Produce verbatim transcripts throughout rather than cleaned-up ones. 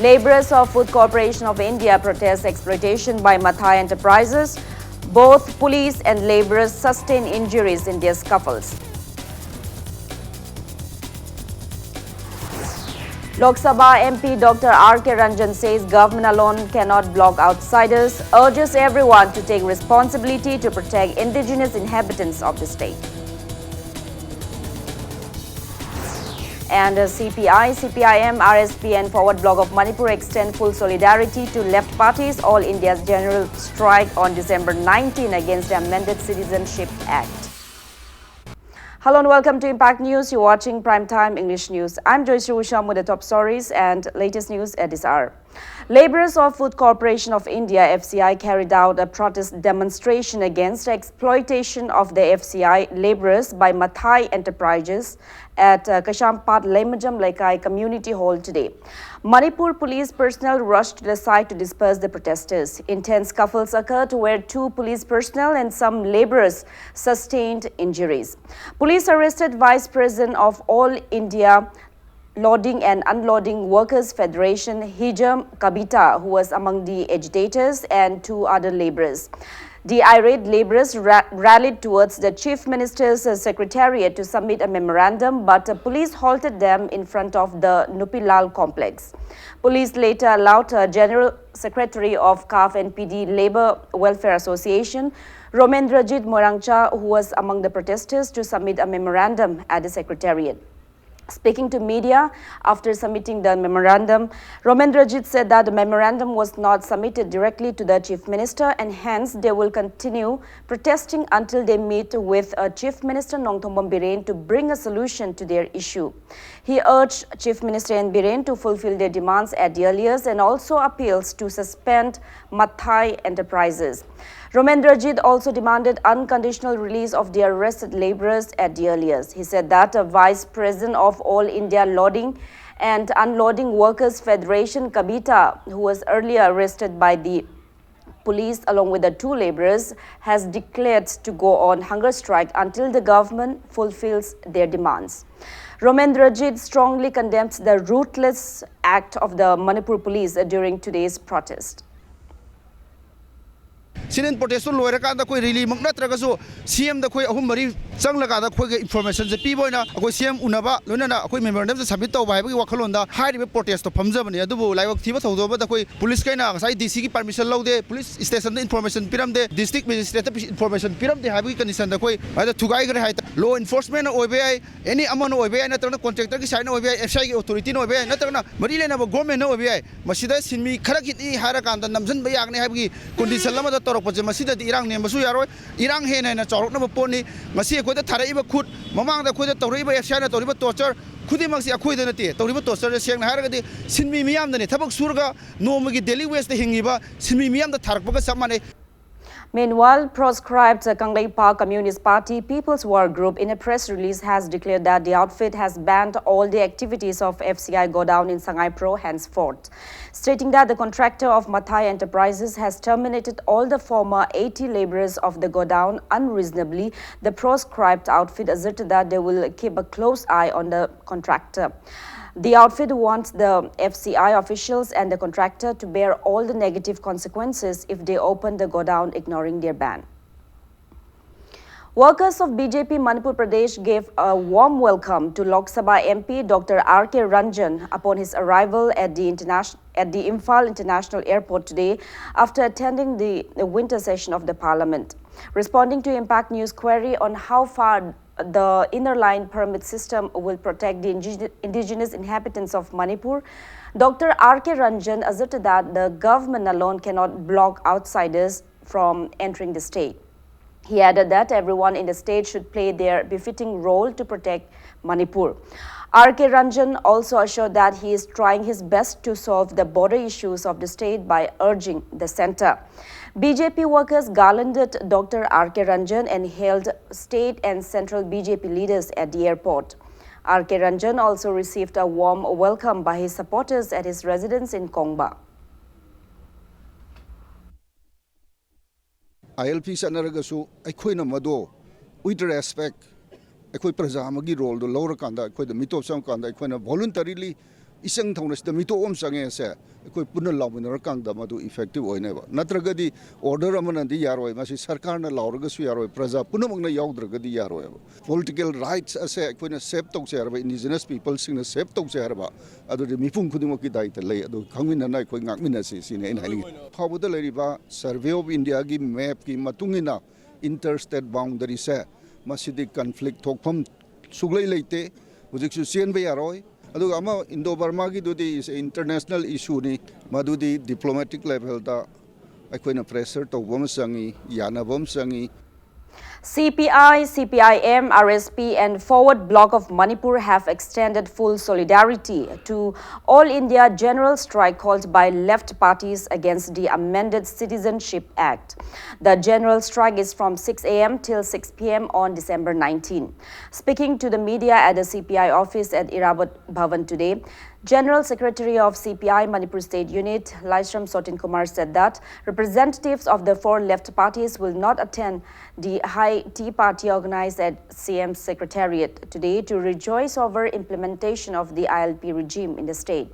Labourers of Food Corporation of India protest exploitation by Mathai Enterprises. Both police and labourers sustain injuries in their scuffles. Lok Sabha M P Doctor R K Ranjan says government alone cannot block outsiders, urges everyone to take responsibility to protect indigenous inhabitants of the state. And uh, C P I, C P I M, R S P, and Forward Bloc of Manipur extend full solidarity to left parties. All India's general strike on December nineteen against the amended Citizenship Act. Hello and welcome to Impact News. You're watching Prime Time English News. I'm Joyce Rusham with the top stories and latest news at this hour. Labourers of Food Corporation of India, F C I, carried out a protest demonstration against exploitation of the F C I labourers by Mathai Enterprises at uh, Kaishampat Lemajam Leikai Community Hall today. Manipur police personnel rushed to the site to disperse the protesters. Intense scuffles occurred where two police personnel and some labourers sustained injuries. Police arrested Vice President of All India Loading and Unloading Workers Federation, Hijam Kabita, who was among the agitators, and two other labourers. The irate labourers ra- rallied towards the Chief Minister's uh, secretariat to submit a memorandum, but uh, police halted them in front of the Nupilal complex. Police later allowed uh, General Secretary of CAF and P D Labour Welfare Association, Romendrajit Morangcha, who was among the protesters, to submit a memorandum at the secretariat. Speaking to media after submitting the memorandum, Romendrajit said that the memorandum was not submitted directly to the Chief Minister and hence they will continue protesting until they meet with uh, Chief Minister Nongthombam Biren to bring a solution to their issue. He urged Chief Minister N Biren to fulfill their demands at the earliest and also appeals to suspend Mathai Enterprises. Romendrajit also demanded unconditional release of the arrested labourers at the earliest. He said that a vice president of All India Loading and Unloading Workers Federation, Kabita, who was earlier arrested by the police along with the two labourers, has declared to go on hunger strike until the government fulfills their demands. Romendrajit strongly condemns the ruthless act of the Manipur police during today's protest. Sit-in protest two ꯂꯣꯏꯔꯀꯥꯟꯗ ꯑꯩꯈꯣꯏ ꯔꯦꯂꯤꯃꯛ ꯅꯠꯇ꯭ꯔꯒꯁꯨ ꯁꯤ ꯑꯦꯝꯗ ꯑꯩꯈꯣꯏ ꯑꯍꯨꯝ ꯃꯔꯤ ꯆꯪꯂꯀꯥꯟꯗ ꯑꯩꯈꯣꯏꯒꯤ ꯏꯟꯐꯣꯔꯃꯦꯁꯟꯁꯦ ꯄꯤꯕ ꯑꯣꯏꯅ ꯑꯩꯈꯣꯏ ꯁꯤ ꯑꯦꯝ ꯎꯅꯕ ꯂꯣꯏꯅꯅ ꯑꯩꯈꯣꯏ ꯃꯦꯃꯣꯔꯦꯟꯗꯝꯁꯦ ꯁꯕꯃꯤꯠ ꯇꯧꯕ ꯍꯥꯏꯕꯒꯤ ꯋꯥꯈꯜꯂꯣꯟꯗ ꯍꯥꯏꯔꯤꯕ ꯄ꯭ꯔꯣꯇꯦꯁꯇꯣ ꯐꯝꯖꯕꯅꯤ꯫ ꯑꯗꯨꯕꯨ ꯂꯥꯏꯕꯛ ꯊꯤꯕ ꯊꯧꯗꯣꯛ ꯑꯃꯗ ꯑꯩꯈꯣꯏ ꯄꯨꯂꯤꯁꯈꯩꯅ ꯉꯁꯥꯏ ꯗꯤ ꯁꯤꯒꯤ ꯄꯔꯃꯤꯁꯟ ꯂꯧꯗꯦ, ꯄꯨꯂꯤꯁ ꯁ꯭ꯇꯦꯁꯟꯗ ꯏꯟꯐꯣꯔꯃꯦꯁꯟ ꯄꯤꯔꯝꯗꯦ, ꯗꯤꯁꯇ꯭ꯔꯤꯛ ꯃꯦꯖꯤꯁꯇ꯭ꯔꯦꯠꯇ ꯏꯟꯐꯣꯔꯃꯦꯁꯟ ꯄꯤꯔꯝꯗꯦ ꯍꯥꯏꯕꯒꯤ ꯀꯟꯗꯤꯁꯟꯗ ꯑꯩꯈꯣꯏ ꯍꯥꯏꯗ ꯊꯨꯒꯥꯏꯈ꯭ꯔꯦ ꯍꯥꯏꯇꯥꯔꯦ꯫ ꯂꯣ ꯏꯟꯐꯣꯔꯁꯃꯦꯟꯅ ꯑꯣꯏꯕ ꯌꯥꯏ, ꯑꯦꯅꯤ ꯑꯃꯅ ꯑꯣꯏꯕ ꯌꯥꯏ, ꯅꯠꯇ꯭ꯔꯒꯅ ꯀꯣꯟꯇ꯭ꯔꯦꯛꯇꯔꯒꯤ ꯁꯥꯏꯠꯅ ꯑꯣꯏꯕ ꯌꯥꯏ, ꯑꯦꯐ ꯁꯤ ꯑꯥꯏꯒꯤ ꯑꯣꯊꯣꯔꯤꯇꯤꯅ ꯑꯣꯏꯕ ꯌꯥꯏ, ꯅꯠꯇ꯭ꯔꯒꯅ ꯃꯔꯤ ꯂꯩꯅꯕ ꯒꯣꯔꯃꯦꯟꯅ ꯑꯣꯏꯕ ꯌꯥꯏ꯫ ꯃꯁꯤꯗ ꯁꯤꯟꯃꯤ ꯈꯔ ꯈꯤꯇꯅꯤ ꯍꯥꯏꯔꯀꯥꯟꯗ ꯅꯝꯁꯤꯟꯕ ꯌꯥꯒꯅꯤ ꯍꯥꯏꯕꯒꯤ ꯀꯣꯟꯗꯤꯁꯟ ꯑꯃꯗ ꯇꯧꯔꯛꯄꯁꯦ, ꯃꯁꯤꯗꯗꯤ ꯏꯔꯥꯡ ꯅꯦꯝꯕꯁꯨ ꯌꯥꯔꯣꯏ, ꯏꯔꯥꯡ ꯍꯦꯟꯅ ꯍꯦꯟꯅ ꯆꯥꯎꯔꯛꯅꯕ ꯄꯣꯠꯅꯤ꯫ ꯉꯁꯤ ꯑꯩꯈꯣꯏꯗ ꯊꯥꯔꯛꯏꯕ ꯈꯨꯠ, ꯃꯃꯥꯡꯗ ꯑꯩꯈꯣꯏꯗ ꯇꯧꯔꯛꯏꯕ ꯑꯦꯐ ꯁꯤ ꯑꯥꯏꯅ ꯇꯧꯔꯤꯕ ꯇꯣꯔꯆꯔ ꯈꯨꯗꯤꯡꯃꯛꯁꯤ ꯑꯩꯈꯣꯏꯗ ꯅꯠꯇꯦ꯫ ꯇꯧꯔꯤꯕ ꯇꯣꯔꯆꯔꯁꯦ ꯁꯦꯡꯅ ꯍꯥꯏꯔꯒꯗꯤ ꯁꯤꯟꯃꯤ ꯃꯤꯌꯥꯝꯗꯅꯤ꯫ ꯊꯕꯛ ꯁꯨꯔꯒ ꯅꯣꯡꯃꯒꯤ ꯗꯦꯂꯤ ꯋꯦꯖꯇ ꯍꯤꯡꯉꯤꯕ ꯁꯤꯟꯃꯤ ꯃꯤꯌꯥꯝꯗ ꯊꯥꯔꯛꯄꯒ ꯆꯞ ꯃꯥꯟꯅꯩ꯫ Meanwhile, proscribed Kangleipak Communist Party People's War Group in a press release has declared that the outfit has banned all the activities of F C I godown in Sangaipro henceforth, stating that the contractor of Mathai Enterprises has terminated all the former eighty laborers of the godown unreasonably. The proscribed outfit asserted that they will keep a close eye on the contractor. The outfit warns the F C I officials and the contractor to bear all the negative consequences if they open the godown ignoring their ban. Workers of B J P Manipur Pradesh gave a warm welcome to Lok Sabha M P Doctor R K Ranjan upon his arrival at the, internation- at the Imphal International Airport today after attending the winter session of the parliament. Responding to Impact News query on how far the inner line permit system will protect the indige- indigenous inhabitants of Manipur, Doctor R K Ranjan asserted that the government alone cannot block outsiders from entering the state. He added that everyone in the state should play their befitting role to protect Manipur. R K Ranjan also assured that he is trying his best to solve the border issues of the state by urging the centre. B J P workers garlanded Doctor R K Ranjan and hailed state and central B J P leaders at the airport. R K Ranjan also received a warm welcome by his supporters at his residence in Kongba. I L P ꯆꯠꯅꯔꯒꯁꯨ ꯑꯩꯈꯣꯏꯅ ꯃꯗꯨ with respect ꯑꯩꯈꯣꯏ ꯄ꯭ꯔꯖꯥ ꯑꯃꯒꯤ ꯔꯣꯜꯗꯣ ꯂꯧꯔꯀꯥꯟꯗ ꯑꯩꯈꯣꯏꯗ ꯃꯤꯇꯣꯞ ꯆꯪꯉꯀꯥꯟꯗ ꯑꯩꯈꯣꯏꯅ voluntarily ꯏꯆꯪ ꯊꯧꯅ ꯁꯤꯗ ꯃꯤꯇꯣꯞ ꯑꯃ ꯆꯪꯉꯦꯁꯦ ꯑꯩꯈꯣꯏ ꯄꯨꯟꯅ ꯂꯥꯎꯃꯤꯟꯅꯔꯀꯥꯟꯗ ꯃꯗꯨ ꯏꯐꯦꯛꯇꯤꯚ ꯑꯣꯏꯅꯦꯕ꯫ ꯅꯠꯇ꯭ꯔꯒꯗꯤ ꯑꯣꯔꯗꯔ ꯑꯃꯅꯗꯤ ꯌꯥꯔꯣꯏ, ꯃꯁꯤ ꯁꯔꯀꯥꯔꯅ ꯂꯥꯎꯔꯒꯁꯨ ꯌꯥꯔꯣꯏ, ꯄ꯭ꯔꯖꯥ ꯄꯨꯝꯅꯃꯛꯅ ꯌꯥꯎꯗ꯭ꯔꯒꯗꯤ ꯌꯥꯔꯣꯏꯕ꯫ ꯄꯣꯂꯤꯇꯤꯀꯦꯜ ꯔꯥꯏꯠꯁ ꯑꯁꯦ ꯑꯩꯈꯣꯏꯅ ꯁꯦꯞ ꯇꯧꯁꯦ ꯍꯥꯏꯔꯕ, ꯏꯟꯗꯤꯖꯤꯅꯁ ꯄꯤꯄꯜꯁꯤꯡꯅ ꯁꯦꯞ ꯇꯧꯁꯦ ꯍꯥꯏꯔꯕ, ꯑꯗꯨꯗꯤ ꯃꯤꯄꯨꯝ ꯈꯨꯗꯤꯡꯃꯛꯀꯤ ꯗꯥꯏꯇ ꯂꯩ꯫ ꯑꯗꯨ ꯈꯪꯃꯤꯟꯅꯅ ꯑꯩꯈꯣꯏ ꯉꯥꯛꯃꯤꯟꯅꯁꯤ, ꯁꯤꯅꯤ ꯑꯩꯅ ꯍꯥꯏꯅꯤꯡꯉꯤ꯫ ꯐꯥꯎꯕꯗ ꯂꯩꯔꯤꯕ ꯁꯔꯚꯦ ꯑꯣꯐ ꯏꯟꯗꯤꯌꯥꯒꯤ ꯃꯦꯞꯀꯤ ꯃꯇꯨꯡ ꯏꯟꯅ ꯏꯟꯇꯔ ꯁ꯭ꯇꯦꯠ ꯕꯥꯎꯟꯗꯔꯤꯁꯦ ꯃꯁꯤꯗꯤ ꯀꯟꯐ꯭ꯂꯤꯛ ꯊꯣꯛꯐꯝ ꯁꯨꯛꯂꯩ ꯂꯩꯇꯦ꯫ ꯍꯧꯖꯤꯛꯁꯨ ꯆꯦꯟꯕ ꯌꯥꯔꯣꯏ꯫ ꯑꯗꯨꯒ ꯑꯃ ꯏꯟꯗꯣ ꯕꯔꯃꯥꯒꯤꯗꯨꯗꯤ ꯏꯟꯇꯔꯅꯦꯁꯅꯦꯜ ꯏꯁꯨꯅꯤ, ꯃꯗꯨꯗꯤ ꯗꯤꯄ꯭ꯂꯣꯃꯦꯇꯤꯛ ꯂꯦꯚꯦꯜꯗ ꯑꯩꯈꯣꯏꯅ ꯄ꯭ꯔꯦꯁꯔ ꯇꯧꯕ ꯑꯃ ꯆꯪꯉꯤ, ꯌꯥꯅꯕ ꯑꯃ ꯆꯪꯉꯤ꯫ C P I, C P I M, R S P, and Forward Bloc of Manipur have extended full solidarity to all India general strike called by left parties against the amended Citizenship Act. The general strike is from six a m till six p m on December nineteen. Speaking to the media at the C P I office at Irrawaddy Bhawan today, General Secretary of C P I Manipur State Unit, Laishram Sotin Kumar, said that representatives of the four left parties will not attend the high tea party organized at C M Secretariat today to rejoice over implementation of the I L P regime in the state.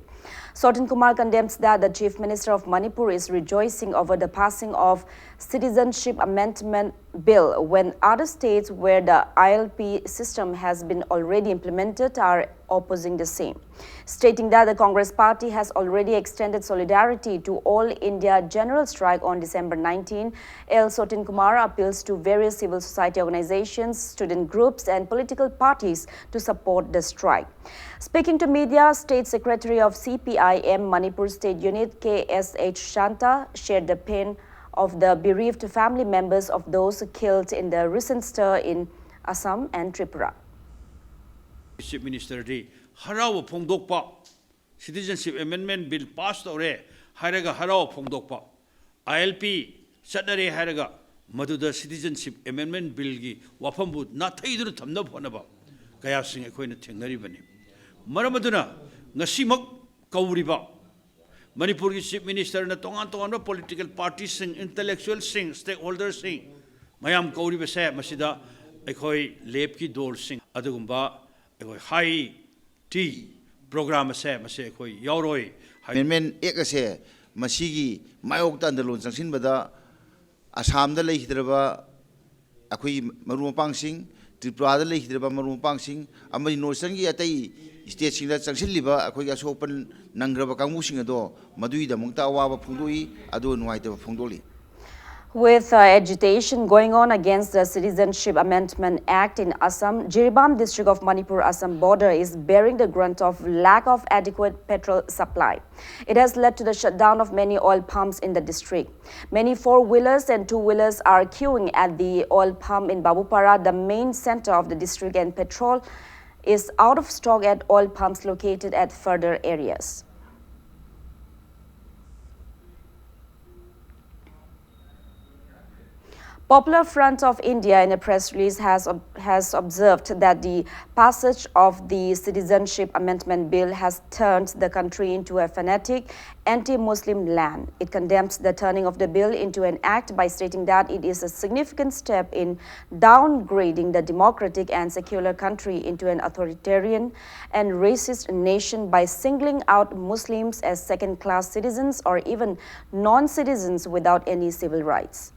Sotin Kumar condemns that the Chief Minister of Manipur is rejoicing over the passing of Citizenship Amendment Bill when other states where the I L P system has been already implemented are opposing the same. Stating that the Congress party has already extended solidarity to all India general strike on December nineteen, L Sotin Kumar appeals to various civil society organizations, student groups, and political parties to support the strike. Speaking to media, State Secretary of C P I M Manipur State Unit, K S H Shanta, shared the pain of the bereaved family members of those killed in the recent stir in Assam and Tripura. Chief Minister ꯗꯤ ꯍꯔꯥꯎꯕ ꯐꯣꯡꯗꯣꯛꯄ, Citizenship Amendment Bill pass ꯇꯧꯔꯦ ꯍꯥꯏꯔꯒ ꯍꯔꯥꯎꯕ ꯐꯣꯡꯗꯣꯛꯄ, I L P ꯆꯠꯅꯔꯦ ꯍꯥꯏꯔꯒ ꯃꯗꯨꯗ Citizenship Amendment Bill ꯒꯤ ꯋꯥꯐꯝꯕꯨ ꯅꯥꯊꯩꯗꯨꯅ ꯊꯝꯅꯕ ꯍꯣꯠꯅꯕ ꯀꯌꯥꯁꯤꯡ ꯑꯩꯈꯣꯏꯅ ꯊꯦꯡꯅꯔꯤꯕꯅꯤ꯫ ꯃꯔꯝ ꯑꯗꯨꯅ ꯉꯁꯤꯃꯛ ꯀꯧꯔꯤꯕ ꯃꯅꯤꯄꯨꯔꯒꯤ Chief Minister ꯅ ꯇꯣꯉꯥꯟ ꯇꯣꯉꯥꯟꯕ political party ꯁꯤꯡ, intellectual ꯁꯤꯡ, stakeholder ꯁꯤꯡ ꯃꯌꯥꯝ ꯀꯧꯔꯤꯕꯁꯦ ꯃꯁꯤꯗ ꯑꯩꯈꯣꯏ ꯂꯦꯞꯀꯤ ꯗꯣꯔꯁꯤꯡ ꯑꯗꯨꯒꯨꯝꯕ ꯑꯩꯈꯣꯏ ꯍꯥꯏ ꯇꯤ ꯄ꯭ꯔꯣꯒ꯭ꯔꯥꯝ ꯑꯁꯦ ꯃꯁꯤ ꯑꯩꯈꯣꯏ ꯌꯥꯎꯔꯣꯏ꯫ ꯑꯦꯃꯦꯟꯃꯦꯟ ꯑꯦꯛ ꯑꯁꯦ ꯃꯁꯤꯒꯤ ꯃꯥꯌꯣꯛꯇ ꯑꯟꯗꯂꯣꯟ ꯆꯪꯁꯤꯟꯕꯗ ꯑꯁꯥꯝꯗ ꯂꯩꯈꯤꯗ꯭ꯔꯕ ꯑꯩꯈꯣꯏꯒꯤ ꯃꯔꯨꯞ ꯃꯄꯥꯡꯁꯤꯡ, ꯇ꯭ꯔꯤꯄꯨꯔꯥꯗ ꯂꯩꯈꯤꯗ꯭ꯔꯕ ꯃꯔꯨꯞ ꯃꯄꯥꯡꯁꯤꯡ ꯑꯃꯗꯤ ꯅꯣꯔꯠ ꯏꯁꯇꯔꯟꯒꯤ ꯑꯇꯩ ꯁ꯭ꯇꯦꯠꯁꯤꯡꯗ ꯆꯪꯁꯤꯜꯂꯤꯕ ꯑꯩꯈꯣꯏꯒꯤ ꯑꯁꯣꯛ ꯑꯄꯟ ꯅꯪꯈ꯭ꯔꯕ ꯀꯥꯡꯕꯨꯁꯤꯡ ꯑꯗꯣ ꯃꯗꯨꯒꯤꯗꯃꯛꯇ ꯑꯋꯥꯕ ꯐꯣꯡꯗꯣꯛꯏ, ꯑꯗꯨꯒ ꯅꯨꯡꯉꯥꯏꯇꯕ ꯐꯣꯡꯗꯣꯛꯂꯤ꯫ With uh, agitation going on against the Citizenship Amendment Act in Assam, Jiribam district of Manipur Assam border is bearing the brunt of lack of adequate petrol supply. It has led to the shutdown of many oil pumps in the district. Many four wheelers and two wheelers are queuing at the oil pump in Babupara, the main center of the district, and petrol is out of stock at oil pumps located at further areas. Popular Front of India, in a press release, has, has observed that the passage of the Citizenship Amendment Bill has turned the country into a fanatic, anti Muslim land. It condemns the turning of the bill into an act by stating that it is a significant step in downgrading the democratic and secular country into an authoritarian and racist nation by singling out Muslims as second class citizens or even non citizens without any civil rights.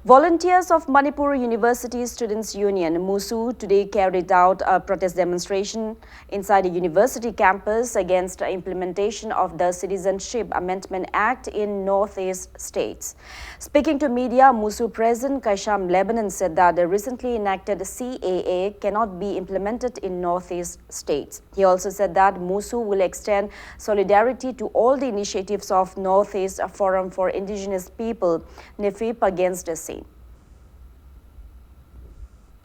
Volunteers of Manipur University Students Union, MUSU, today carried out a protest demonstration inside a university campus against the implementation of the Citizenship Amendment Act in Northeast states. Speaking to media, MUSU President Kasham Lebanon said that the recently enacted C A A cannot be implemented in Northeast states. He also said that MUSU will extend solidarity to all the initiatives of Northeast Forum for Indigenous People, NEFIP, against the same.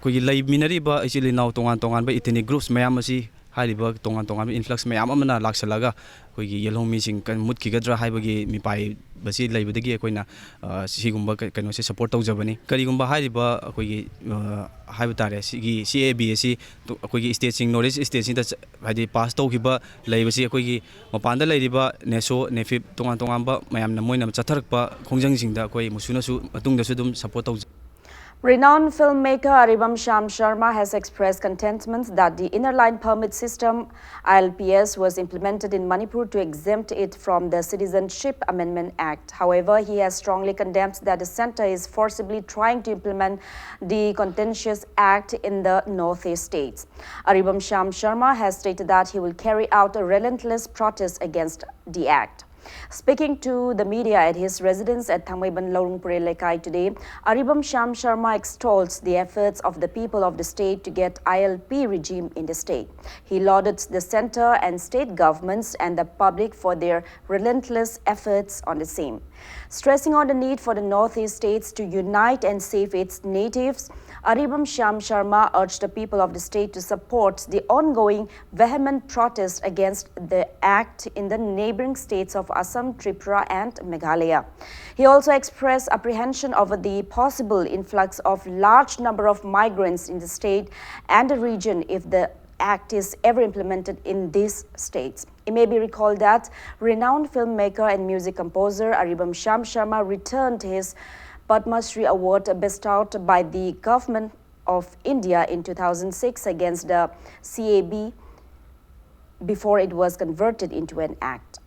ꯑꯩꯈꯣꯏꯒꯤ ꯂꯩꯃꯤꯟꯅꯔꯤꯕ ꯏꯆꯤꯜ ꯏꯅꯥꯎ ꯇꯣꯉꯥꯟ ꯇꯣꯉꯥꯟꯕ ethnic groups ꯃꯌꯥꯝ ꯑꯁꯤ ꯍꯥꯏꯔꯤꯕ ꯇꯣꯉꯥꯟ ꯇꯣꯉꯥꯟꯕ influx ꯃꯌꯥꯝ ꯑꯃꯅ ꯂꯥꯛꯁꯜꯂꯒ ꯑꯩꯈꯣꯏꯒꯤ ꯌꯦꯜꯍꯧꯃꯤꯁꯤꯡ ꯀ- ꯃꯨꯠꯈꯤꯒꯗ꯭ꯔꯥ ꯍꯥꯏꯕꯒꯤ ꯃꯤꯄꯥꯏꯕꯁꯤ ꯂꯩꯕꯗꯒꯤ ꯑꯩꯈꯣꯏꯅ ꯑ, ꯁꯤꯒꯨꯝꯕ ꯀ- ꯀꯩꯅꯣꯁꯦ support ꯇꯧꯖꯕꯅꯤ꯫ ꯀꯔꯤꯒꯨꯝꯕ ꯍꯥꯏꯔꯤꯕ ꯑꯩꯈꯣꯏꯒꯤ ꯑ, ꯍꯥꯏꯕ ꯇꯥꯔꯦ, ꯁꯤꯒꯤ C A B ꯑꯁꯤ ꯇꯣ- ꯑꯩꯈꯣꯏꯒꯤ stateꯁꯤꯡ, North East stateꯁꯤꯡꯗ ꯆ- ꯍꯥꯏꯗꯤ pass ꯇꯧꯈꯤꯕ ꯂꯩꯕꯁꯤ ꯑꯩꯈꯣꯏꯒꯤ ꯃꯄꯥꯟꯗ ꯂꯩꯔꯤꯕ NESO, NEFIP, ꯇꯣꯉꯥꯟ ꯇꯣꯉꯥꯟꯕ ꯃꯌꯥꯝꯅ ꯃꯣꯏꯅ ꯆꯠꯊꯔꯛꯄ ꯈꯣꯡꯖꯪꯁꯤꯡꯗ ꯑꯩꯈꯣꯏ ꯃꯨꯁꯨꯅꯁꯨ ꯃꯇꯨꯡꯗꯁꯨ ꯑꯗꯨꯝ support ꯇꯧꯖ Renowned filmmaker Aribam Shyam Sharma has expressed contentment that the Inner Line Permit System, I L P S, was implemented in Manipur to exempt it from the Citizenship Amendment Act. However, he has strongly condemned that the center is forcibly trying to implement the contentious act in the Northeast states. Aribam Shyam Sharma has stated that he will carry out a relentless protest against the act. Speaking to the media at his residence at Thangmeiban Laurungpure Lekai today, Aribam Shyam Sharma extols the efforts of the people of the state to get I L P regime in the state. He lauded the center and state governments and the public for their relentless efforts on the same. Stressing on the need for the Northeast states to unite and save its natives, Aribam Shyam Sharma urged the people of the state to support the ongoing vehement protest against the act in the neighboring states of Assam, Tripura, and Meghalaya. He also expressed apprehension over the possible influx of large number of migrants in the state and the region if the act is ever implemented in these states. It may be recalled that renowned filmmaker and music composer Aribam Shyam Sharma returned his Padma Shri Award bestowed by the government of India in two thousand six against the C A B before it was converted into an act.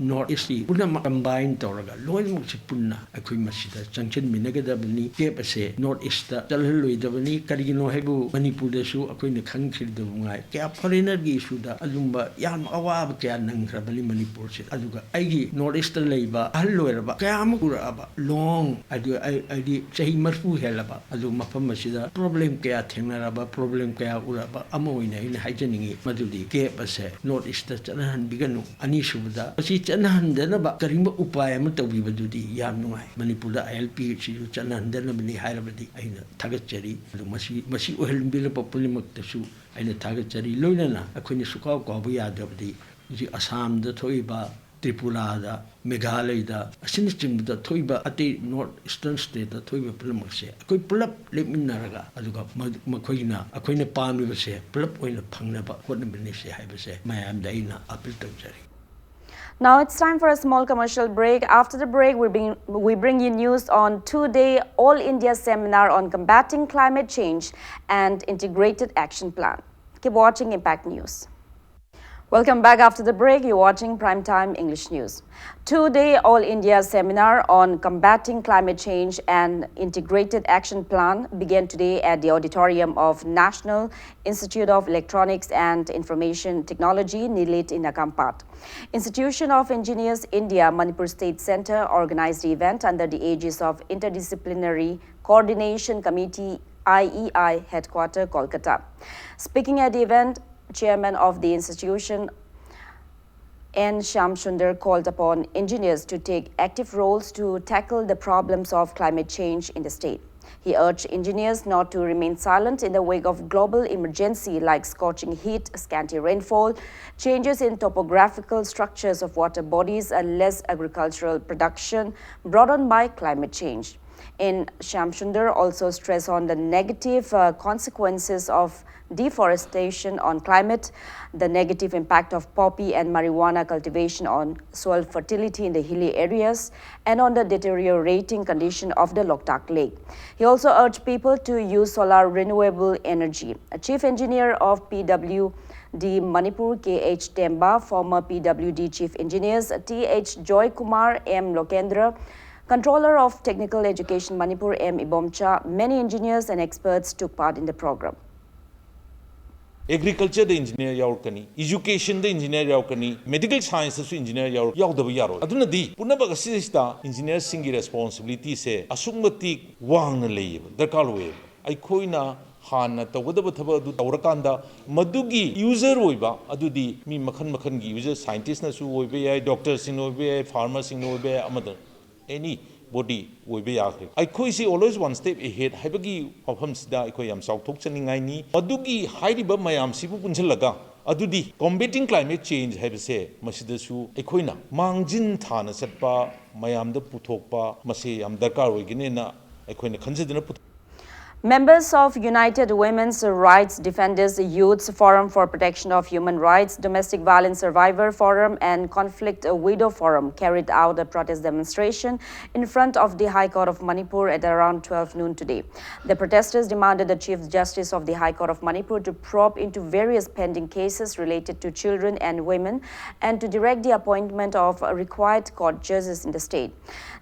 North East ꯁꯤ ꯄꯨꯝꯅꯃꯛ combine ꯇꯧꯔꯒ ꯂꯣꯏꯅꯃꯛꯁꯤ ꯄꯨꯟꯅ ꯑꯩꯈꯣꯏ ꯃꯁꯤꯗ ꯆꯪꯁꯤꯟꯃꯤꯟꯅꯒꯗꯕꯅꯤ꯫ ꯀꯦꯞ ꯑꯁꯦ North East ꯇ ꯆꯠꯍꯜꯂꯣꯏꯗꯕꯅꯤ꯫ ꯀꯔꯤꯒꯤꯅꯣ ꯍꯥꯏꯕꯨ ꯃꯅꯤꯄꯨꯔꯗꯁꯨ ꯑꯩꯈꯣꯏꯅ ꯈꯪꯈꯤꯗꯕ ꯉꯥꯏ ꯀꯌꯥ foreigner ꯒꯤ issue ꯗ ꯑꯗꯨꯝꯕ ꯌꯥꯝ ꯑꯋꯥꯕ ꯀꯌꯥ ꯅꯪꯈ꯭ꯔꯕꯅꯤ ꯃꯅꯤꯄꯨꯔꯁꯤꯗ꯫ ꯑꯗꯨꯒ ꯑꯩꯒꯤ North East ꯇ ꯂꯩꯕ ꯑꯍꯜ ꯑꯣꯏꯔꯕ ꯀꯌꯥ ꯑꯃ ꯎꯔꯛꯑꯕ long ꯍꯥꯏꯗꯤ ꯑꯩ- ꯍꯥꯏꯗꯤ ꯆꯍꯤ ꯃꯔꯤꯐꯨ ꯍꯦꯜꯂꯕ ꯑꯗꯨ ꯃꯐꯝ ꯑꯁꯤꯗ problem ꯀꯌꯥ ꯊꯦꯡꯅꯔꯕ, problem ꯀꯌꯥ ꯎꯔꯛꯑꯕ ꯑꯃ ꯑꯣꯏꯅ ꯑꯩꯅ ꯍꯥꯏꯖꯅꯤꯡꯉꯤ ꯃꯗꯨꯗꯤ ꯀꯦꯞ ꯑꯁꯦ North East ꯇ ꯆꯠꯅꯍꯟꯕꯤꯒꯅꯨ꯫ ꯑꯅꯤꯁꯨꯕꯗ ꯃꯁꯤ ꯆꯠꯅꯍꯟꯗꯅꯕ ꯀꯔꯤꯒꯨꯝꯕ ꯎꯄꯥꯏ ꯑꯃ ꯇꯧꯕꯤꯕꯗꯨꯗꯤ ꯌꯥꯝ ꯅꯨꯡꯉꯥꯏ꯫ ꯃꯅꯤꯄꯨꯔꯗ I L P ꯁꯤꯁꯨ ꯆꯠꯅꯍꯟꯗꯅꯕꯅꯤ ꯍꯥꯏꯔꯕꯗꯤ ꯑꯩꯅ ꯊꯥꯒꯠꯆꯔꯤ꯫ ꯑꯗꯨ ꯃꯁꯤ ꯃꯁꯤ ꯑꯣꯏꯍꯟꯕꯤꯔꯛꯄ ꯄꯨꯝꯅꯃꯛꯇꯁꯨ ꯑꯩꯅ ꯊꯥꯒꯠꯆꯔꯤ꯫ ꯂꯣꯏꯅꯅ ꯑꯩꯈꯣꯏꯅ ꯁꯨꯀꯥꯎ ꯀꯥꯎꯕ ꯌꯥꯗꯕꯗꯤ ꯍꯧꯖꯤꯛ ꯑꯁꯥꯝꯗ ꯊꯣꯛꯏꯕ, ꯇ꯭ꯔꯤꯄꯨꯔꯥꯗ, ꯃꯦꯘꯥꯂꯌꯗ ꯑꯁꯤꯅꯆꯤꯡꯕꯗ ꯊꯣꯛꯏꯕ ꯑꯇꯩ North Eastern state ꯇ ꯊꯣꯛꯏꯕ ꯄꯨꯝꯅꯃꯛꯁꯦ ꯑꯩꯈꯣꯏ ꯄꯨꯂꯞ ꯂꯦꯞꯃꯤꯟꯅꯔꯒ ꯑꯗꯨꯒ ꯃ- ꯃꯈꯣꯏꯅ ꯑꯩꯈꯣꯏꯅ ꯄꯥꯝꯂꯤꯕꯁꯦ ꯄꯨꯂꯞ ꯑꯣꯏꯅ ꯐꯪꯅꯕ ꯍꯣꯠꯅꯃꯤꯟꯅꯁꯤ ꯍꯥꯏꯕꯁꯦ ꯃꯌꯥꯝꯗ ꯑꯩꯅ appeal ꯇꯧꯖꯔꯤ꯫ Now it's time for a small commercial break. After the break, we bring, we bring you news on two-day All India seminar on combating climate change and integrated action plan. Keep watching Impact News. Welcome back after the break. You're watching Primetime English News. Two-day All India seminar on combating climate change and integrated action plan began today at the auditorium of National Institute of Electronics and Information Technology, NIELIT, in Akampat. Institution of Engineers India Manipur State Centre organized the event under the aegis of Interdisciplinary Coordination Committee, I E I, Headquarter, Kolkata. Speaking at the event, Chairman of the institution, N Shyamsundar, called upon engineers to take active roles to tackle the problems of climate change in the state. He urged engineers not to remain silent in the wake of global emergency like scorching heat, scanty rainfall, changes in topographical structures of water bodies, and less agricultural production brought on by climate change. N Shyamsundar also stressed on the negative, uh, consequences of deforestation on climate, the negative impact of poppy and marijuana cultivation on soil fertility in the hilly areas, and on the deteriorating condition of the Loktak Lake. He also urged people to use solar renewable energy. A chief engineer of P W D Manipur, K H Temba, former P W D chief engineers T H Joy Kumar, M Lokendra, Controller of Technical Education Manipur, M Ibomcha, many engineers and experts took part in the program. ꯑꯦꯒ꯭ꯔꯤꯀꯜꯆꯔꯗ engineer ꯌꯥꯎꯔꯛꯀꯅꯤ, ꯏꯖꯨꯀꯦꯁꯟꯗ engineer ꯌꯥꯎꯔꯛꯀꯅꯤ, medical ꯁꯥꯏꯟꯁꯇꯁꯨ engineer ꯌꯥꯎꯔꯛ ꯌꯥꯎꯗꯕ ꯌꯥꯔꯣꯏ꯫ ꯑꯗꯨꯅꯗꯤ ꯄꯨꯝꯅꯃꯛ ꯑꯁꯤꯗꯩꯁꯤꯗ ꯏꯟꯖꯤꯅꯤꯌꯔꯁꯤꯡꯒꯤ ꯔꯦꯁꯄꯣꯟꯁꯤꯕꯤꯂꯤꯇꯤꯁꯦ ꯑꯁꯨꯛ ꯃꯇꯤꯛ ꯋꯥꯡꯅ ꯂꯩꯌꯦꯕ, ꯗꯔꯀꯥꯔ ꯑꯣꯏꯌꯦꯕ꯫ ꯑꯩꯈꯣꯏꯅ ꯍꯥꯟꯅ ꯇꯧꯒꯗꯕ ꯊꯕꯛ ꯑꯗꯨ ꯇꯧꯔꯀꯥꯟꯗ ꯃꯗꯨꯒꯤ ꯌꯨꯖꯔ ꯑꯣꯏꯕ ꯑꯗꯨꯗꯤ ꯃꯤ ꯃꯈꯜ ꯃꯈꯜꯒꯤ ꯌꯨꯖꯔ, ꯁꯥꯏꯟꯇꯤꯁꯅꯁꯨ ꯑꯣꯏꯕ ꯌꯥꯏ, ꯗꯣꯛꯇꯔꯁꯤꯡꯅ ꯑꯣꯏꯕ ꯌꯥꯏ, ꯐꯥꯔꯃꯔꯁꯤꯡꯅ ꯑꯣꯏꯕ ꯌꯥꯏ, ꯑꯃꯗ ꯑꯦꯅꯤ ꯕꯣꯗꯤ ꯑꯣꯏꯕ ꯌꯥꯈ꯭ꯔꯦ꯫ ꯑꯩꯈꯣꯏꯁꯤ always one step ahead ꯍꯥꯏꯕꯒꯤ ꯋꯥꯐꯝꯁꯤꯗ ꯑꯩꯈꯣꯏ ꯌꯥꯝ ꯆꯥꯎꯊꯣꯛꯆꯅꯤꯡꯉꯥꯏꯅꯤ꯫ ꯃꯗꯨꯒꯤ ꯍꯥꯏꯔꯤꯕ ꯃꯌꯥꯝꯁꯤꯕꯨ ꯄꯨꯟꯁꯤꯜꯂꯒ ꯑꯗꯨꯗꯤ combating climate change ꯍꯥꯏꯕꯁꯦ ꯃꯁꯤꯗꯁꯨ ꯑꯩꯈꯣꯏꯅ ꯃꯥꯡꯖꯤꯟ ꯊꯥꯅ ꯆꯠꯄ, ꯃꯌꯥꯝꯗ ꯄꯨꯊꯣꯛꯄ, ꯃꯁꯤ ꯌꯥꯝ ꯗꯔꯀꯥꯔ ꯑꯣꯏꯒꯅꯦꯅ ꯑꯩꯈꯣꯏꯅ ꯈꯟꯖꯗꯨꯅ ꯄꯨꯊꯣꯛ Members of United Women's Rights Defenders, Youths Forum for Protection of Human Rights, Domestic Violence Survivor Forum, and Conflict Widow Forum carried out a protest demonstration in front of the High Court of Manipur at around twelve noon today. The protesters demanded the Chief Justice of the High Court of Manipur to probe into various pending cases related to children and women and to direct the appointment of required court judges in the state.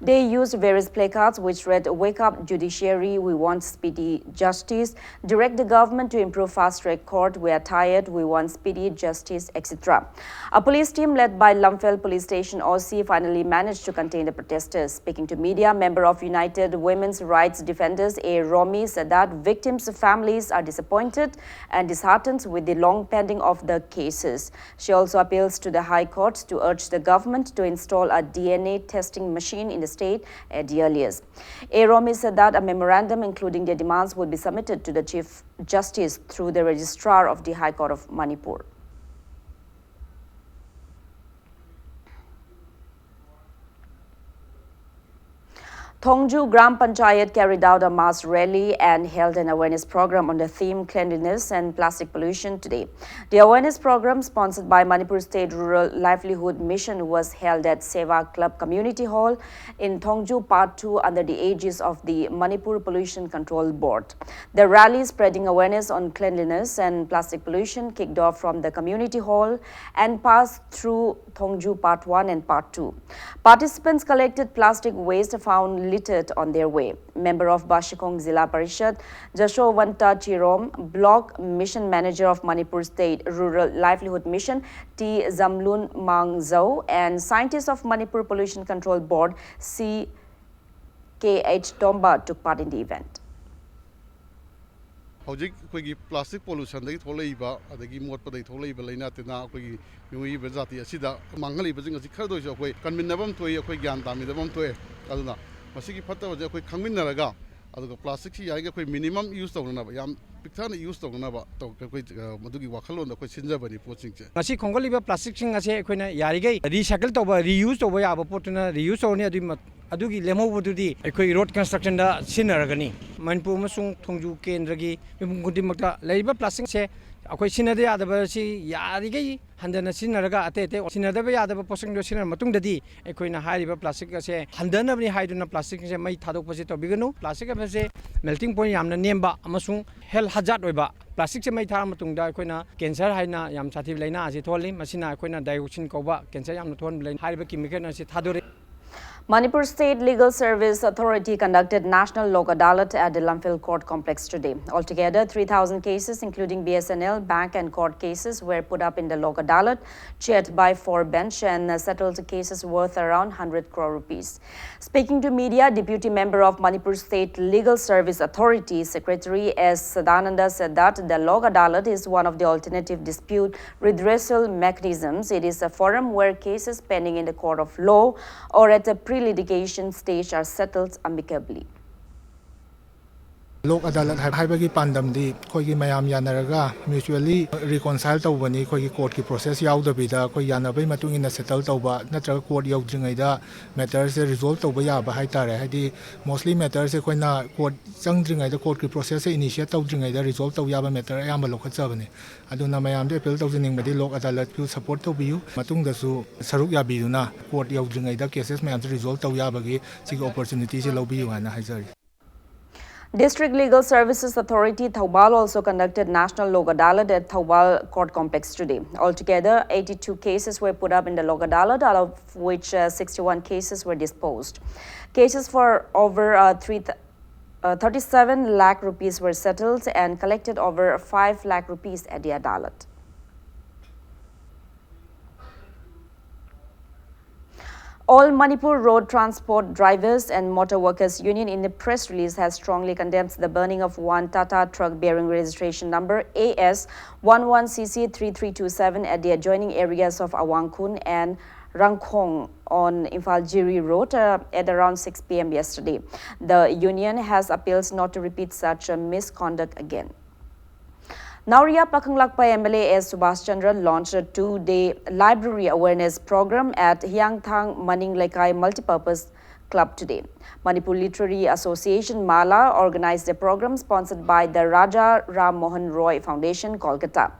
They used various placards which read, "Wake up, judiciary, we want speedy justice. Direct the government to improve fast track court. We are tired, we want speedy justice," et cetera. A police team led by Lamphel Police Station O C finally managed to contain the protesters. Speaking to media, member of United Women's Rights Defenders, A Romi, said that victims' families are disappointed and disheartened with the long pending of the cases. She also appeals to the High Court to urge the government to install a D N A testing machine in the state at the earliest. A Romi said that a memorandum including their demands would be submitted to the Chief Justice through the Registrar of the High Court of Manipur. Thongju Gram Panchayat carried out a mass rally and held an awareness program on the theme cleanliness and plastic pollution today. The awareness program, sponsored by Manipur State Rural Livelihood Mission, was held at Seva Club Community Hall in Thongju Part two under the aegis of the Manipur Pollution Control Board. The rally, spreading awareness on cleanliness and plastic pollution, kicked off from the community hall and passed through Thongju Part one and Part two. Participants collected plastic waste found littered on their way. Member of Bashikong Zilla Parishad, Jashowanta Chirom, Block Mission Manager of Manipur State Rural Livelihood Mission, T Zamlun Mangzau, and scientists of Manipur Pollution Control Board, C K H Tomba, took part in the event. ꯍꯧꯖꯤꯛ ꯑꯩꯈꯣꯏꯒꯤ plastic ꯄꯣꯂꯨꯁꯟꯗꯒꯤ ꯊꯣꯛꯂꯛꯏꯕ, ꯑꯗꯒꯤ ꯃꯣꯠꯄꯗꯒꯤ ꯊꯣꯛꯂꯛꯏꯕ ꯂꯥꯏꯅꯥ ꯇꯤꯟꯅꯥ, ꯑꯩꯈꯣꯏꯒꯤ ꯃꯤꯑꯣꯏꯕ ꯖꯥꯇꯤ ꯑꯁꯤꯗ ꯃꯥꯡꯍꯜꯂꯤꯕꯁꯤꯡ ꯑꯁꯤ ꯈꯔꯗ ꯑꯣꯏꯔꯁꯨ ꯑꯩꯈꯣꯏ ꯀꯟꯃꯤꯟꯅꯕ ꯑꯃ ꯊꯣꯛꯏ, ꯑꯩꯈꯣꯏ ꯒ꯭ꯌꯥꯟ ꯇꯥꯃꯤꯟꯅꯕ ꯑꯃ ꯊꯣꯛꯑꯦ꯫ ꯑꯗꯨꯅ ꯃꯁꯤꯒꯤ ꯐꯠꯇꯕꯁꯦ ꯑꯩꯈꯣꯏ ꯈꯪꯃꯤꯟꯅꯔꯒ, ꯑꯗꯨꯒ ꯄ꯭ꯂꯥꯁꯇꯤꯛꯁꯤ ꯌꯥꯔꯤꯒꯩ ꯑꯩꯈꯣꯏ ꯃꯤꯅꯤꯃꯝ ꯌꯨꯁ ꯇꯧꯅꯅꯕ, ꯌꯥꯝ ꯄꯤꯛꯊꯅ ꯌꯨꯁ ꯇꯧꯅꯅꯕ ꯇꯧ-, ꯑꯩꯈꯣꯏ, ꯑ, ꯃꯗꯨꯒꯤ ꯋꯥꯈꯜꯂꯣꯟꯗ ꯑꯩꯈꯣꯏ ꯁꯤꯟꯖꯕꯅꯤ ꯄꯣꯠꯁꯤꯡꯁꯦ꯫ ꯉꯁꯤ ꯈꯣꯝꯒꯠꯂꯤꯕ ꯄ꯭ꯂꯥꯁꯇꯤꯛꯁꯤꯡ ꯑꯁꯦ ꯑꯩꯈꯣꯏꯅ ꯌꯥꯔꯤꯈꯩ ꯔꯤꯁꯥꯏꯀꯜ ꯇꯧꯕ, ꯔꯤꯌꯨꯁ ꯇꯧꯕ ꯌꯥꯕ ꯄꯣꯠꯇꯨꯅ ꯔꯤꯌꯨꯁ ꯇꯧꯔꯅꯤ꯫ ꯑꯗꯨꯒꯤ ꯃ-, ꯑꯗꯨꯒꯤ ꯂꯦꯝꯍꯧꯕꯗꯨꯗꯤ ꯑꯩꯈꯣꯏ ꯔꯣꯗ ꯀꯟꯁꯇ꯭ꯔꯛꯁꯟꯗ ꯁꯤꯖꯤꯟꯅꯔꯒꯅꯤ꯫ ꯃꯅꯤꯄꯨꯔ ꯑꯃꯁꯨꯡ ꯊꯣꯡꯖꯨ ꯀꯦꯟꯗ꯭ꯔꯒꯤ ꯃꯤꯄꯨꯝ ꯈꯨꯗꯤꯡꯃꯛꯇ ꯂꯩꯔꯤꯕ ꯄ꯭ꯂꯥꯁꯇꯤꯛꯁꯦ ꯑꯩꯈꯣꯏ ꯁꯤꯖꯤꯟꯅꯗ ꯌꯥꯗꯕ ꯑꯁꯤ ꯌꯥꯔꯤꯈꯩ ꯍꯟꯊꯅ ꯁꯤꯖꯤꯟꯅꯔꯒ ꯑꯇꯩ ꯑꯇꯩ ꯁꯤꯖꯤꯟꯅꯗꯕ ꯌꯥꯗꯕ ꯄꯣꯠꯁꯛꯁꯤꯡꯗꯣ ꯁꯤꯖꯤꯟꯅꯔ ꯃꯇꯨꯡꯗꯗꯤ ꯑꯩꯈꯣꯏꯅ ꯍꯥꯏꯔꯤꯕ ꯄ꯭ꯂꯥꯁꯇꯤꯛ ꯑꯁꯦ ꯍꯟꯊꯅꯕꯅꯤ ꯍꯥꯏꯗꯨꯅ ꯄ꯭ꯂꯥꯁꯇꯤꯛꯁꯦ ꯃꯩ ꯊꯥꯗꯣꯛꯄꯁꯦ ꯇꯧꯕꯤꯒꯅꯨ꯫ ꯄ꯭ꯂꯥꯁꯇꯤꯛ ꯍꯥꯏꯕꯁꯦ ꯃꯦꯜꯇꯤꯡ ꯄꯣꯏꯟ ꯌꯥꯝꯅ ꯅꯦꯝꯕ ꯑꯃꯁꯨꯡ ꯍꯦꯜꯊ ꯍꯖꯥꯔꯗ ꯑꯣꯏꯕ ꯄ꯭ꯂꯥꯁꯇꯤꯛꯁꯦ ꯃꯩ ꯊꯥꯔ ꯃꯇꯨꯡꯗ ꯑꯩꯈꯣꯏꯅ ꯀꯦꯟꯁꯔ ꯍꯥꯏꯅ ꯌꯥꯝ ꯁꯥꯊꯤꯕ ꯂꯥꯏꯅꯥ ꯑꯁꯤ ꯊꯣꯛꯍꯜꯂꯤ꯫ ꯃꯁꯤꯅ ꯑꯩꯈꯣꯏꯅ ꯗꯥꯏꯑꯣꯛꯁꯤꯟ ꯀꯧꯕ ꯀꯦꯟꯁꯔ ꯌꯥꯝꯅ ꯊꯣꯛꯍꯟꯕ ꯂꯥꯏꯅꯥ, ꯍꯥꯏꯔꯤꯕ ꯀꯦꯃꯤꯀꯦꯜ ꯑꯁꯤ ꯊꯥꯗꯣꯔꯛꯏ꯫ Manipur State Legal Service Authority conducted National Lok Adalat at the Lamphel Court Complex today. Altogether, three thousand cases, including B S N L, bank and court cases, were put up in the Lok Adalat, chaired by four bench, and settled cases worth around one hundred crore rupees. Speaking to media, Deputy Member of Manipur State Legal Service Authority, Secretary S Sadananda, said that the Lok Adalat is one of the alternative dispute redressal mechanisms. It is a forum where cases pending in the court of law or at a pre-litigation stage are settled amicably. ꯂꯣꯛ ꯑꯗꯥꯂꯠ ꯍꯥꯏꯕꯒꯤ ꯄꯥꯟꯗꯝꯗꯤ ꯑꯩꯈꯣꯏꯒꯤ ꯃꯌꯥꯝ ꯌꯥꯅꯔꯒ mutually reconcile ꯇꯧꯕꯅꯤ꯫ ꯑꯩꯈꯣꯏꯒꯤ ꯀꯣꯔꯠꯀꯤ process ꯌꯥꯎꯗꯕꯤꯗ ꯑꯩꯈꯣꯏ ꯌꯥꯅꯕꯒꯤ ꯃꯇꯨꯡ ꯏꯟꯅ ꯁꯦꯇꯜ ꯇꯧꯕ ꯅꯠꯇ꯭ꯔꯒ ꯀꯣꯔꯠ ꯌꯧꯗ꯭ꯔꯤꯉꯩꯗ ꯃꯦꯇꯔꯁꯦ ꯔꯤꯖꯣꯜꯕ ꯇꯧꯕ ꯌꯥꯕ ꯍꯥꯏꯇꯥꯔꯦ꯫ ꯍꯥꯏꯗꯤ mostly ꯃꯦꯇꯔꯁꯦ ꯑꯩꯈꯣꯏꯅ ꯀꯣꯔꯠ ꯆꯪꯗ꯭ꯔꯤꯉꯩꯗ, ꯀꯣꯔꯠꯀꯤ ꯄ꯭ꯔꯣꯁꯦꯁꯁꯦ ꯏꯅꯤꯁꯤꯌꯦꯠ ꯇꯧꯗ꯭ꯔꯤꯉꯩꯗ ꯔꯤꯖꯣꯜꯕ ꯇꯧ ꯌꯥꯕ ꯃꯦꯇꯔ ꯑꯌꯥꯝꯕ ꯂꯧꯈꯠꯆꯕꯅꯤ꯫ ꯑꯗꯨꯅ ꯃꯌꯥꯝꯗ ꯑꯦꯄꯤꯜ ꯇꯧꯖꯅꯤꯡꯕꯗꯤ ꯂꯣꯛ ꯑꯗꯥꯂꯠꯄꯨ ꯁꯄꯣꯔꯠ ꯇꯧꯕꯤꯌꯨ꯫ ꯃꯇꯨꯡꯗꯁꯨ ꯁꯔꯨꯛ ꯌꯥꯕꯤꯗꯨꯅ ꯀꯣꯔꯠ ꯌꯧꯗ꯭ꯔꯤꯉꯩꯗ ꯀꯦꯁꯦꯁ ꯃꯌꯥꯝꯁꯦ ꯔꯤꯖꯣꯜꯕ ꯇꯧ ꯌꯥꯕꯒꯤ ꯁꯤꯒꯤ ꯑꯣꯄꯣꯔꯆꯨꯅꯤꯇꯤꯁꯦ ꯂꯧꯕꯤꯌꯨ ꯍꯥꯏꯅ ꯍꯥꯏꯖꯔꯤ꯫ District Legal Services Authority Thoubal also conducted National Lok Adalat at Thoubal Court Complex today. Altogether, eighty-two cases were put up in the Lok Adalat, out of which uh, sixty-one cases were disposed. Cases for over uh, three th- uh, thirty-seven lakh rupees were settled and collected over five lakh rupees at the Adalat. All Manipur Road Transport Drivers and Motor Workers Union in a press release has strongly condemned the burning of one Tata truck bearing registration number A S one one C C three three two seven at the adjoining areas of Awangkhun and Rangkhong on Imphal Jiri Road uh, at around six p m yesterday. The union has appealed not to repeat such a misconduct again. Naoriya Pakhanglakpa M L A S Subhash Chandra launched a two-day library awareness program at Hiangthang Maning Lekai Multipurpose Club today. Manipur Literary Association, MALA, organized a program sponsored by the Raja Ram Mohan Roy Foundation, Kolkata.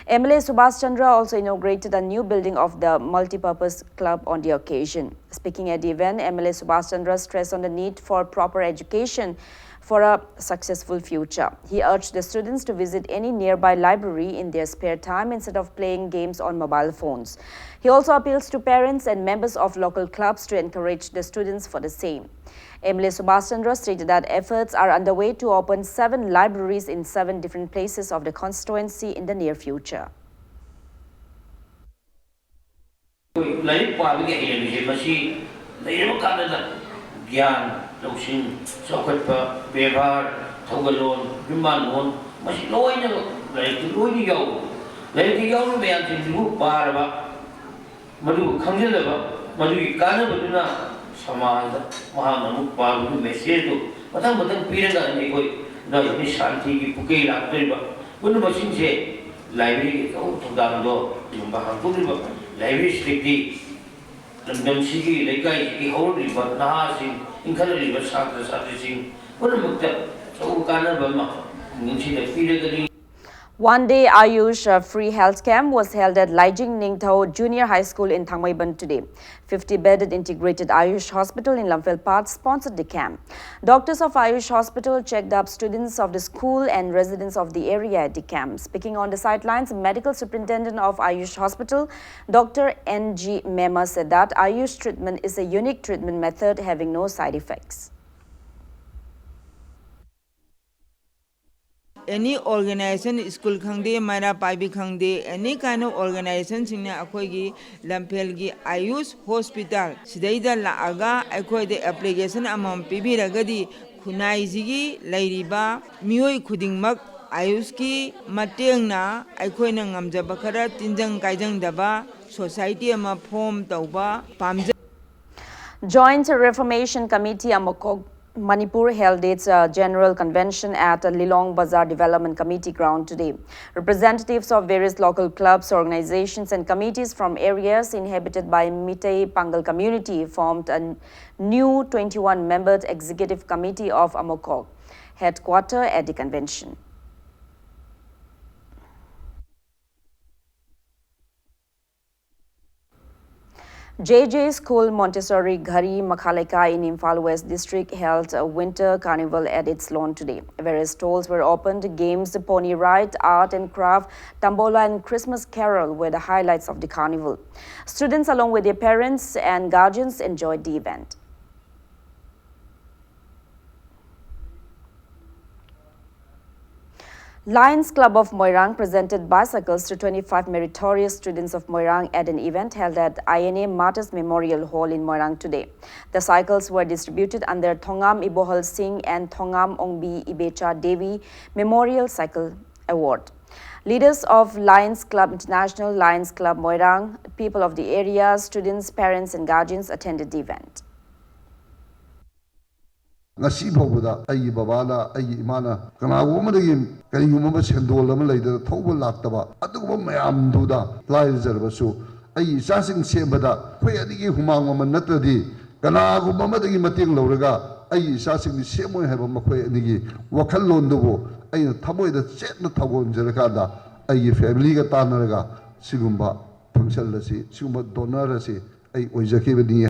M L A Subhash Chandra also inaugurated a new building of the multipurpose club on the occasion. Speaking at the event, M L A Subhash Chandra stressed on the need for proper education for a successful future. He urged the students to visit any nearby library in their spare time instead of playing games on mobile phones. He also appeals to parents and members of local clubs to encourage the students for the same. M L A Subhash Chandra stated that efforts are underway to open seven libraries in seven different places of the constituency in the near future. ꯑꯩꯈꯣꯏ ꯂꯥꯏꯔꯤꯛ ꯄꯥꯕꯒꯤ ꯍꯩꯅꯕꯤꯁꯦ ꯃꯁꯤ ꯂꯩꯔꯕ ꯀꯥꯟꯗ ꯒ꯭ꯌꯥꯟ ꯂꯧꯁꯤꯡ ꯆꯥꯎꯈꯠꯄ, ꯕꯦꯕꯥꯔ, ꯊꯧꯒꯜꯂꯣꯟ, ꯌꯨꯝꯕꯥꯟꯂꯣꯟ, ꯃꯁꯤ ꯂꯣꯏꯅ ꯂꯥꯏꯔꯤꯛꯇ ꯂꯣꯏꯅ ꯌꯥꯎꯕ꯫ ꯂꯥꯏꯔꯤꯛꯇ ꯌꯥꯎꯔꯤꯕ ꯃꯌꯥꯝꯁꯤꯡꯁꯤꯕꯨ ꯄꯥꯔꯕ, ꯃꯗꯨ ꯈꯪꯖꯤꯜꯂꯕ, ꯃꯗꯨꯒꯤ ꯀꯥꯟꯅꯕꯗꯨꯅ ꯁꯃꯥꯖꯗ ꯃꯍꯥꯛꯅ ꯑꯃꯨꯛ ꯄꯥꯕꯒꯤ ꯃꯦꯁꯦꯖꯇꯨ ꯃꯊꯪ ꯃꯊꯪ ꯄꯤꯔꯒ ꯑꯩꯈꯣꯏ ꯅꯣꯏ ꯁꯥꯟꯇꯤꯒꯤ ꯄꯨꯀꯩ ꯂꯥꯛꯇꯣꯔꯤꯕ ꯄꯨꯝꯅꯃꯛꯁꯤꯡꯁꯦ ꯂꯥꯏꯕ꯭ꯔꯦꯔꯤꯒꯤ ꯑꯆꯧꯕ ꯊꯧꯗꯥꯡꯗꯣ ꯌꯨꯝꯕ ꯍꯥꯡꯗꯣꯛꯂꯤꯕ ꯂꯥꯏꯕ꯭ꯔꯦꯔꯤꯁꯤꯗꯒꯤ ꯂꯝꯗꯝꯁꯤꯒꯤ ꯂꯩꯀꯥꯏꯁꯤꯒꯤ ꯍꯧꯔꯛꯂꯤꯕ ꯅꯍꯥꯁꯤꯡ, ꯏꯟꯈꯠꯂꯛꯂꯤꯕ ꯁꯥꯇ꯭ꯔ ꯁꯥꯇ꯭ꯔꯤꯁꯤꯡ ꯄꯨꯝꯅꯃꯛꯇ ꯑꯆꯧꯕ ꯀꯥꯟꯅꯕ ꯑꯃ ꯈꯨꯡꯒꯪꯁꯤꯗ ꯄꯤꯔꯒꯅꯤ꯫ One day Ayush uh, free health camp was held at Laijing Ningthao Junior High School in Thangmeiban today. fifty bedded integrated Ayush Hospital in Lamphel Path sponsored the camp. Doctors of Ayush Hospital checked up students of the school and residents of the area at the camp. Speaking on the sidelines, Medical Superintendent of Ayush Hospital, Doctor N G Mema, said that Ayush treatment is a unique treatment method having no side effects. Any organization, school ꯈꯪꯗꯦ, ꯃꯩꯔꯥ ꯄꯥꯏꯕꯤ ꯈꯪꯗꯦ, any kind of organizationꯁꯤꯡꯅ ꯑꯩꯈꯣꯏꯒꯤ ꯂꯝꯐꯦꯜꯒꯤ ꯑꯌꯨꯁ hospital ꯁꯤꯗꯩꯗ ꯂꯥꯛꯑꯒ ꯑꯩꯈꯣꯏꯗ application ꯑꯃꯃꯝ ꯄꯤꯕꯤꯔꯒꯗꯤ ꯈꯨꯟꯅꯥꯏꯁꯤꯒꯤ ꯂꯩꯔꯤꯕ ꯃꯤꯑꯣꯏ ꯈꯨꯗꯤꯡꯃꯛ ꯑꯌꯨꯁꯀꯤ ꯃꯇꯦꯡꯅ ꯑꯩꯈꯣꯏꯅ ꯉꯝꯖꯕ ꯈꯔ ꯇꯤꯟꯖꯪ ꯀꯥꯏꯖꯪꯗꯕ society ꯑꯃ form ꯇꯧꯕ ꯄꯥꯝꯖꯩ꯫ Joint Reformation Committee, a Mokok Manipur held its uh, general convention at Lilong Bazar Development Committee ground today. Representatives of various local clubs, organizations, and committees from areas inhabited by Meitei Pangal community formed a new twenty-one member executive committee of AMOCOC headquarter at the convention. J J School Montessori Ghari Makha Leikai in Imphal West District held a winter carnival at its lawn today. Various stalls were opened, games, pony ride, art and craft, tombola and Christmas carol were the highlights of the carnival. Students along with their parents and guardians enjoyed the event. Lions Club of Moirang presented bicycles to twenty-five meritorious students of Moirang at an event held at I N A Martyrs Memorial Hall in Moirang today. The cycles were distributed under Thongam Ibohal Singh and Thongam Ongbi Ibecha Devi Memorial Cycle Award. Leaders of Lions Club International, Lions Club Moirang, people of the area, students, parents and guardians attended the event. ꯉꯁꯤ ꯐꯥꯎꯕꯗ ꯑꯩꯒꯤ ꯕꯕꯥꯅ, ꯑꯩꯒꯤ ꯏꯃꯥꯅ ꯀꯅꯥꯒꯨꯝꯕ ꯑꯃꯗꯒꯤ ꯀꯔꯤꯒꯨꯝꯕ ꯑꯃ ꯁꯦꯟꯗꯣꯜ ꯑꯃ ꯂꯩꯗꯅ ꯊꯧꯕ ꯂꯥꯛꯇꯕ, ꯑꯗꯨꯒꯨꯝꯕ ꯃꯌꯥꯝꯗꯨꯗ ꯂꯥꯏꯔꯖꯔꯕꯁꯨ ꯑꯩꯒꯤ ꯏꯆꯥꯁꯤꯡ ꯁꯦꯝꯕꯗ ꯑꯩꯈꯣꯏ ꯑꯅꯤꯒꯤ ꯍꯨꯃꯥꯡ ꯃꯃꯜ ꯅꯠꯇ꯭ꯔꯗꯤ ꯀꯅꯥꯒꯨꯝꯕ ꯑꯃꯗꯒꯤ ꯃꯇꯦꯡ ꯂꯧꯔꯒ ꯑꯩꯒꯤ ꯏꯆꯥꯁꯤꯡꯗꯤ ꯁꯦꯝꯃꯣꯏ ꯍꯥꯏꯕ ꯃꯈꯣꯏ ꯑꯅꯤꯒꯤ ꯋꯥꯈꯜꯂꯣꯟꯗꯨꯕꯨ ꯑꯩꯅ ꯊꯃꯣꯏꯗ ꯆꯦꯠꯅ ꯊꯧꯒꯣꯟꯖꯔꯀꯥꯟꯗ ꯑꯩꯒꯤ ꯐꯦꯃꯤꯂꯤꯒ ꯇꯥꯟꯅꯔꯒ ꯁꯤꯒꯨꯝꯕ ꯐꯪꯁꯟ ꯑꯁꯤ, ꯁꯤꯒꯨꯝꯕ ꯗꯣꯅꯔ ꯑꯁꯤ ꯑꯩ ꯑꯣꯏꯖꯈꯤꯕꯅꯤ꯫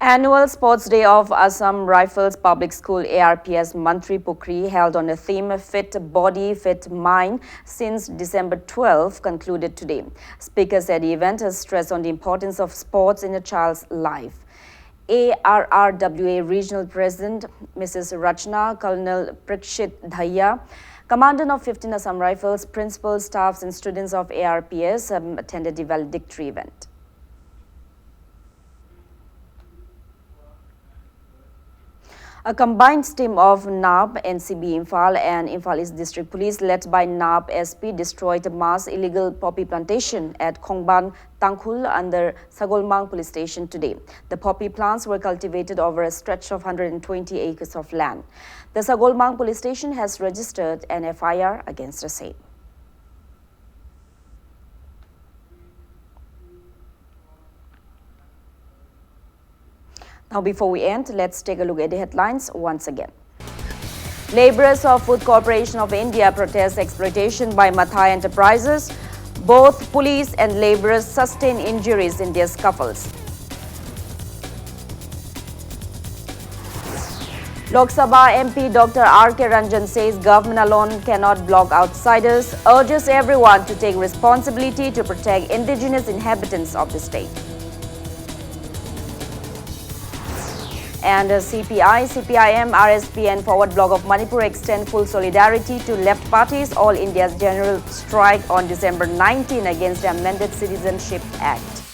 Annual Sports Day of Assam Rifles Public School, A R P S, Mantri Pukhri, held on the theme Fit Body, Fit Mind since December twelve, concluded today. Speakers at the event stressed on the importance of sports in a child's life. A R R W A Regional President Missus Rachna, Colonel Prakshit Dhaya, Commandant of fifteen Assam Rifles, principal, staffs, and students of A R P S um, attended the valedictory event. A combined team of NAB, NCB Imphal and Imphal East District Police led by NAB SP destroyed a mass illegal poppy plantation at Khongban Tangkhul under Sagolmang Police Station today. The poppy plants were cultivated over a stretch of one hundred twenty acres of land. The Sagolmang Police Station has registered an FIR against the same. Now, before we end, let's take a look at the headlines once again. Laborers of Food Corporation of India protest exploitation by Mathai Enterprises. Both police and laborers sustain injuries in their scuffles. Lok Sabha MP Doctor R K Ranjan says government alone cannot block outsiders, urges everyone to take responsibility to protect indigenous inhabitants of the state. And uh, CPI, CPIM, RSP and Forward Bloc of Manipur extend full solidarity to left parties. All India's general strike on December nineteen against the amended Citizenship Act.